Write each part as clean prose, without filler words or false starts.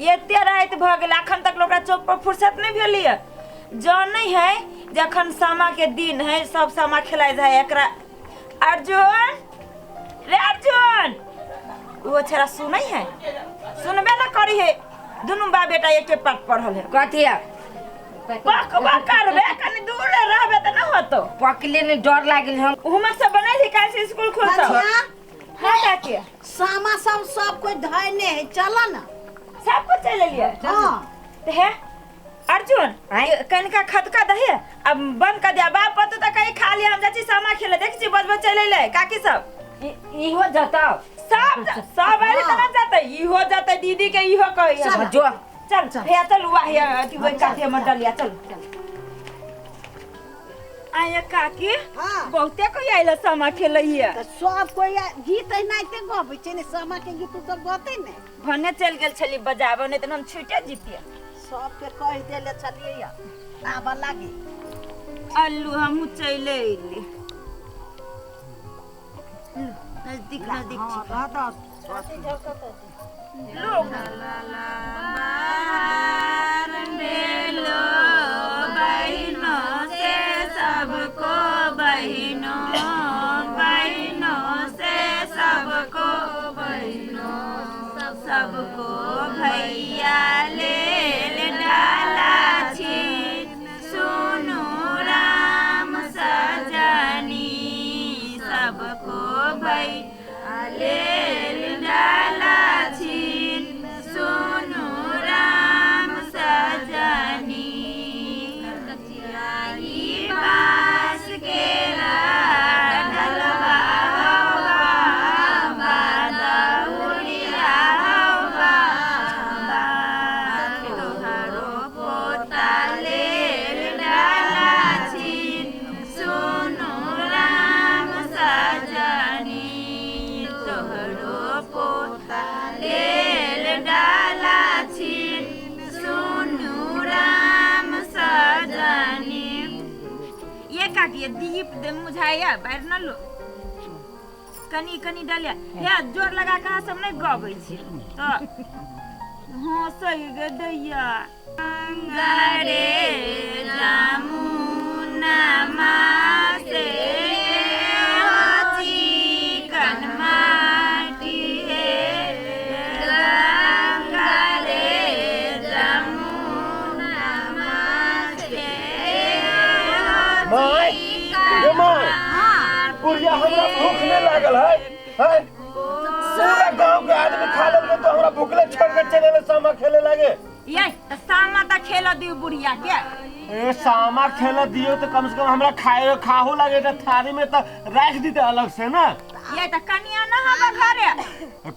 एते राति भऽ गेल, अखन तक ओकरा चौक पर फुर्सत नहि भेलैए। जानै है जखन सामा के दिन है सब सामा खेलाइ है एकरा। अर्जुन रे अर्जुन, वो छेड़ा सुनै है? सुनबे न करी है। दुनू बा बेटा एके पाठ पढ़ल है। कथी है? पकबा करबे, कनी दूर रहबे त न होतो। पकले ने डर लागल हम। होमवर्क सब बनाई थी, काल से स्कूल खुलतो। कनिया। हाँ काकी। सामा सब सब कोई धैने है, चल ना। सब कुछ चल लिए। हाँ। तो है अर्जुन कनिका खदका दहे अब बंद कर दिया। बाप पतो त कहीं खा लिया, हम जाची सामा खेले देख छी बज बज चले ले काकी सब। इहो जताओ। सब सब आले त ना जाते, इहो जाते दीदी के इहो कही। चल। जो चल चल हे चल हुआ हे अथी वही काकी हमर डलिया चल। आया काकी। हाँ। बहुते कोई आइल सामा खेलैया। तऽ सब कोई गीत एनाहिते गबै छै ने, सामा के गीत सब गतै ने। भने चलि गेल छली बजाबऽ, नहि तऽ हम छुटे जितियै। सबके कहि देले छलियै या आबऽ लागी। अल्लू हमहूँ चलि अयली। नजदीक नजदीक छी। हाँ, रह लोग बहिनों से सबको, बहिनों बहिनों से सबको, बहिनों सबको भैया लेल डाला छी। सुनु राम सजनी, सबको भैया लेल डाला छी। सुनु राम सजनी, कचियारी बाँस के डलवा हवा, बादउड़िया हवा, तोहरो पोता लेल डाला छी। सुनु राम सजनी, तोहरो पोता लेल डाला छी। सुनु राम सजनी। ये काकी दीप दे मुझाया बाहर न लो, कनी कनी डालिया हे जोर लगा के अहाँ सब नहि गबै छी तऽ हँसै गे दैया। गंगा रे जामुना से चिकन माटी हे, गंगा रे जमुना से माय, गे माय। बुढ़िया हमरा भूख नहीं लागल है, है? पूरा गांव के आदमी खा लेलकै तो हमरा भूखले छोड़ के चले गेलै सामा खेले लागे। ये तऽ सामा तऽ खेल दियौ बुढ़िया के। ए सामा खेले दियो तो कम से कम हमरा खाए खाहो लागे त थाली में त राख दीते अलग से ना। ये तऽ कनिया न हवा घरे।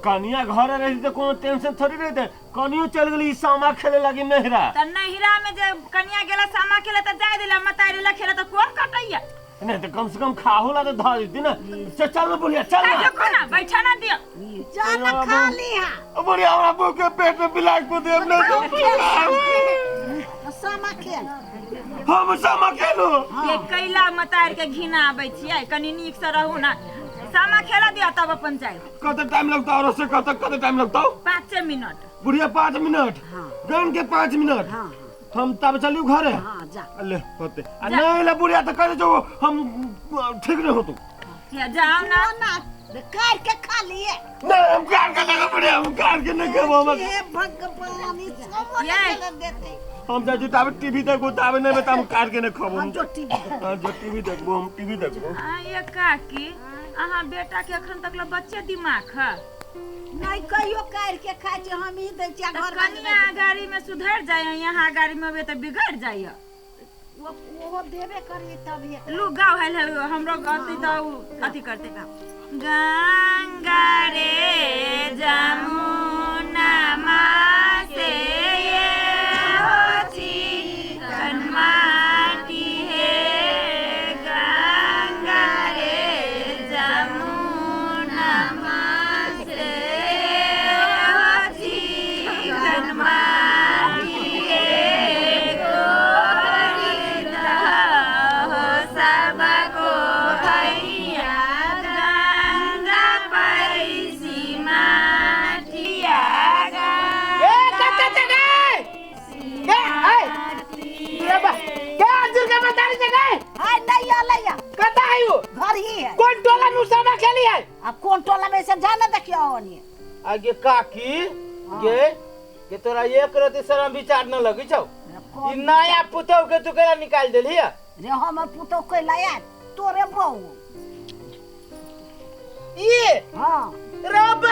कनिया घरे रही त कोनो टेंशन थोड़ी रहते। कनियो चल गेली सामा खेले लागी नहिरा। तऽ नहिरा में जे कनिया गेला सामा खेले तऽ जाय देला, मतारी ला खेले तऽ कोन कटैया। नहीं तो कम से कम खाहो ला तो धर देती ना। चल चल ना बुढ़िया चल ना। देखो ना बैठा ना दियो। जा ना खा लिहा। बुढ़िया हमरा भूखे पेट में बिलाक को देब नहीं तो सामा खेल। हम सामा खेलू। ये कैला मतार के घिना आबै छियै, कनी नीक से रहू ना। सामा खेला दियो तब अपन जाय। कते टाइम लगता और से कते कते टाइम लगता? 5 मिनट। बुढ़िया 5 मिनट। हाँ। गन के 5 मिनट। हाँ। हम तब चलियो घरे। हाँ जा। ले होते आ नहीं ले बुढ़िया तो कह जो हम ठीक नहीं होतो। या जाओ ना। ना काट के खा लिए। नहीं हम काट के नहीं बुढ़िया, हम काट के नहीं खेबो हम। हे भगवान ई सब ये। देते। हम जाइ छी ताबे टीवी देखबो ताबे नहीं बता हम काट के नहीं खेबो। हम जो टीवी देखबो। हां जो टीवी देखबो हम टीवी देखबो। आ ये काकी अहाँ बेटा के अखन तक ल बच्चे दिमाग है। नहीं कहियो काट के खाइ छै, हम ही दै छियै घर। कनिया गाड़ी में सुधर जाय, यहाँ गाड़ी में अबे त बिगड़ जाय। वो ओहो देबे करी तभी। लू गाँव हेल हेल हमरो अथी त अथी करते। गंगा रे जमुना से ये हो चिकन माटी हे, गंगा रे जमुना से हो चिकन माटी हे, गोरी हो सबको भैया गंगा पैसी माटी कहलिए। आगे काकी गे के तोरा एक रति शरम विचार न लगी छौ। ई नया पुतौ के तू केना निकाल देलही? रे हमर पुतौ के लाया तोरे बहू ये। हां रब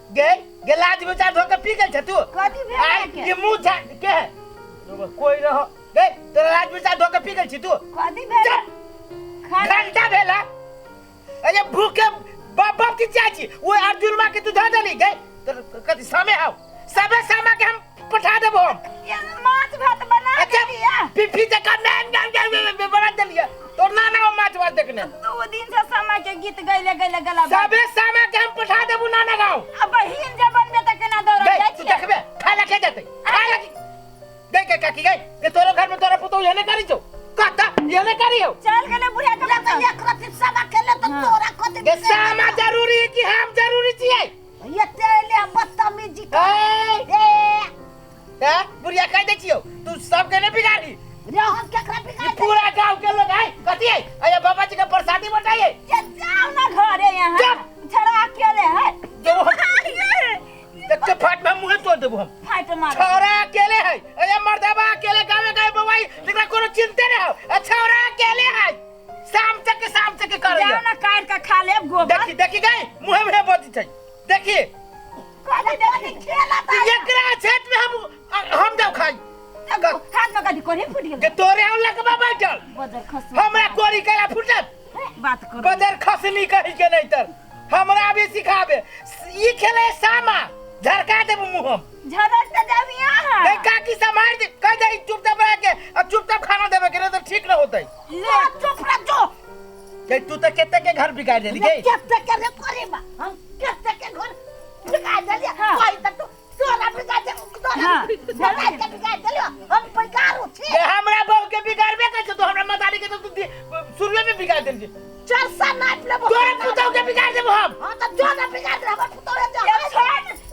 गे गे लाज विचार धो के पी गेल छ तू। कथी भेल के मुंह छा के है कोई रह गे तोरा लाज विचार धो के पी गेल छी तू। कथी भेल? घंटा भेला अरे भूखे बाप बाप की चाची वो अर्जुन मां के तू धो देली गे। तो कथी सामे आओ सबे सामा के हम पठा देबो हम। ये माछ भात बना के दिया पीपी से का नाम नाम बना देलिया तोर ना ना माछ भात देखने। दू दिन से सामा के गीत गैले गैले गला सबे सामा के हम पठा देबो नाना गांव। अब बहिन जे बनबे त केना दौड़ जाय तू देखबे खा लखे जेतै खा लखे गई के काकी गई के तोरो घर में तोरा पुतौ एने करी छौ कहता एने करी हो। चल गेले बुढ़िया के त एक रति सामा खेले त तोरा कथी के सामा जरूरी है कि हम जरूरी छियै? ये तेले बदतमीजी ए ए बुढ़िया कह दे छियौ तू सब के ने बिगाड़ी रे। हम केकरा बिगाड़? पूरा गांव के लोग आए कथी है अरे बाबा जी के प्रसादी बटाइए। ये जाओ ना घरे यहां छड़ा अकेले है जो देख के फाट में मुंह तोड़ देबो हम। फाट मार छौरा अकेले है अरे मर्दबा अकेले गावे गावे बवाई एकरा कोनो चिंते नहीं हो। छौरा अकेले है शाम तक के कर जाओ ना काट के खा लेब गोबर। देखी देखी गई मुंह में बजी छै देखी कथी देखी खेला ता एकरा छेत में हम जाओ खाई हाथ में कथी कोरी फूट गेल के तोरे हम लगबा बैठल बजर खस हमरा कोरी केला फूटत बात करो बजर खसनी कहि के नहीं तर हमरा भी सिखाबे ई खेले सामा झरका देबो मुंह हम। झरक त जाब यहां ए काकी समार दे कह दे चुपचाप रह के और चुपचाप खाना देबे के नहीं तो ठीक न होतै। ले चुप रह जो के तू त केते के घर बिगाड़ देली गे। केते के रे करे बा हम केते के घर बिगाड़ देली कोई त तू तोरा बिगाड़ दे तोरा तोरा के बिगाड़ देली हम पैकारो छी के हमरा बहू के बिगाड़बे कर तो हमरा मतारी के तो तू शुरुए में बिगाड़ देली। चल सा नाप लेबो तोरा पुतौ के बिगाड़ देबो हम। हां त जो ना बिगाड़ दे हमर पुतौ जा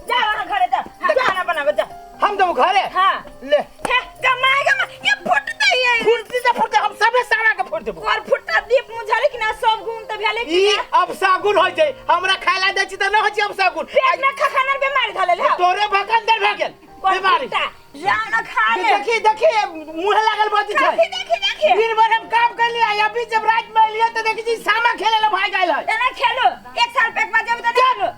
जा वहां घरे जा खाना बनावे जा हम देबो घरे। हां ले हे कमाए कमा ये फुटते ही है फुटती त फुटते हम सबे सारा के फुट देबो। और फुटता दीप मुझाले कि ना सब गुण त भेले कि ई अब सागुन होय छै हमरा खाइला दै छी त न होय छै अब सागुन। पेट में खखाना बीमारी धले ले तोरे भकंदर भे गेल बीमारी जा ना खा ले। देखी देखी मुंह लागल बजी छै। देखी देखी देखी दिन भर हम काम कर लिया अभी जब रात में लिया त देखी छी सामा खेले ला भाग गेल है। ना खेलो एक साल पे एक बार जब त खेलो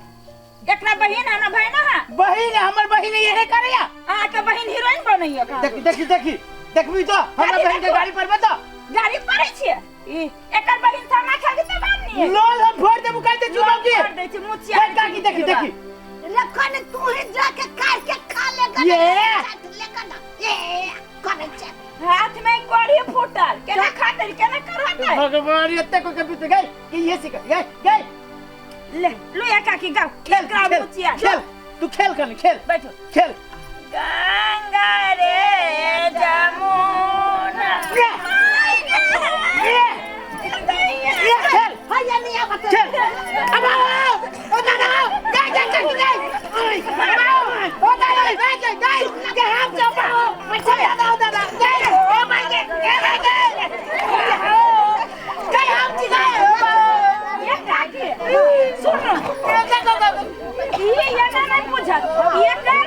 एकरा बहिन है ना भाई ना है बहिन हमर बहिन यहे करैया अहाँ के बहिन हीरोइन बनैया का। देखी देखी देखी देखबी तो हमरा बहिन के गाड़ी पर बता गाड़ी पड़ै छियै ई एकर बहिन सामा खेल के त बानी लोल हम फोड़ देबू कह दे चुनाव के फोड़ दै छी मुचिया काकी देखी देखी रखन तू ही जाके काट के खा लेगा ये लेगा ना ये करे छै हाथ में कोड़ी फूटल केना खातै केना करहतै भगवान एते को के बीत गई कि ये सिख गई गई ले लो या काकी गाओ खेल खेल मुचिया खेल तू खेल कर खेल बैठो खेल गंगा रे जमुना ये ये खेल हाय नहीं आवत खेल अब आओ ओ दादा गई गई गई गई ओ दादा गई गई गई के हम चुप आओ बैठो दादा दादा गई ओ भाई के गई गई हम जी गए ये काकी सुन ये ये ना नहीं बुझत ये कर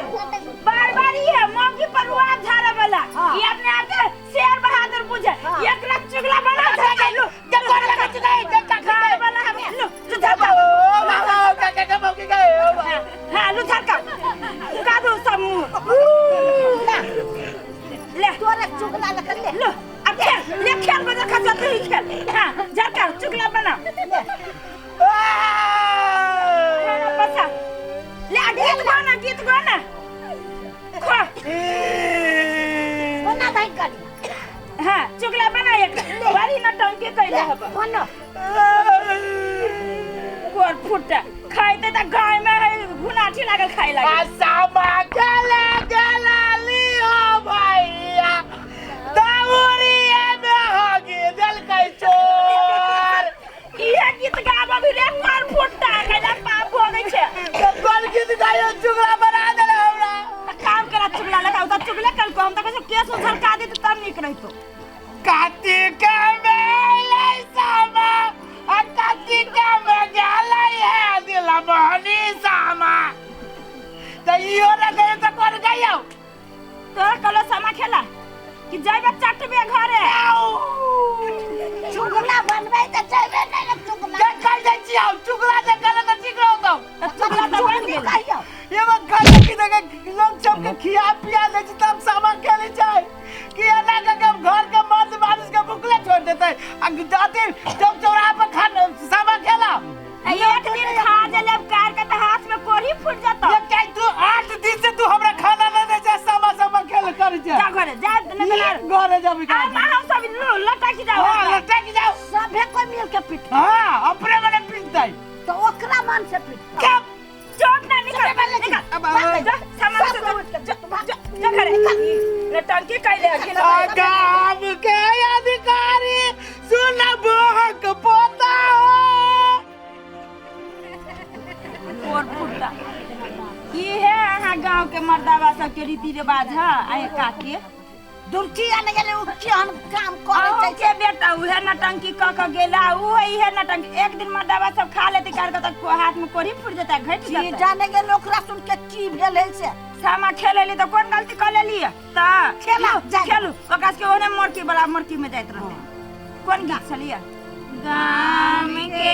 बार बार ये मौकी पर रुआब झाड़ा वाला ये अपने आप के शेर बहादुर बुझे ये एकरा चुगला बना दे लो जब कोन लगा चुका है जब काकी वाला हम लो लो झरका ओ बाबा काका के मौकी गए हां लो झरका का दो सब मुंह ले तोरा चुगला लग ले लो अब खेल ले खेल बजा खा चल ही खेल। हां झरका चुगला बना ले पसा ले गीत गाना गीत गाना खा बना दई गाड़ी। हां चुगला बना एक बड़ी नटंकी कइले हब बनो गोर फुटा खाइते त गाय में है घुनाठी लागल खाइ लागल। सामा गला गला लियो भैया दाउरिया में हो गेल कै चोर इहे गीत गाब अभी रे गोर फुटा कैला पाप हो गई छै। कोन गीत गायो चुगला बना देले हमरा काम करा चुगला लगाउ त चुगला कल को हम त कसो केस झलका दे तब निक रहितो। कार्तिक में सामा आ कार्तिक में इहो ना गयो त कोन गयो? तोरा कहलो सामा खेला कि जाइबे चटबे घरे। चुगला बनबै त जइबे नै ने चुगला। के कह दै छी हम चुगला जे करे त ठीक रहतौ। तऽ चुगला तऽ बनि गेल। कहियो एगो घर की जगह लोग सबके खिया पिया दै छै तब सामा खेलै छै कि एना कऽ के हम घर के मर्द मानुस के भुखले छोड़ देतै आ जाते चौक चौराहा पर खाना सामा खेला। एक दिन खा जलेब कार के तऽ हाथ में कोढ़ी फूट जतौ। ये क्या तू 8 दिन से तू हमरा खाना ना दै छै, सामा सामा खेल करै छै। जा घरे जा, नहीं तऽ घरे जाबी। आ हम सब लटकि जाओ। हां, लटक जाओ। सभे कोइ मिल के पिट। हां, अपने मने पिटतै। तऽ ओकरा मन से पिट। क्या चोट ना, निकल निकल। अब अब जा सामान से जा, जा जा घरे। नटंकी कैले अकेला। गाम के अधिकारी सुन बोहक पोता हो। गोर फुटता ई है अहाँ गांव के मर्दावा सबके रीति रिवाज है। आए काके दुर्ची आने गेलै उ केहन काम करै अहूँ छै। के बेटा उहे नटंकी क के गेला, उहे इहे नटंकी। एक दिन मर्दावा सब खा लेते कार के तऽ हाथ में कोढ़ी फूट जेतै, घटि की जेतै। जाने गेल ओकरा सुन के की भेल है से। सामा खेलेली तऽ कोन गलती कऽ लेली? तऽ खेला, जा। खेलू ओकरा सबके ओहने मोरकी वाला मोरकी में जाइत रहतै। कोन गीत छलियै? गाम के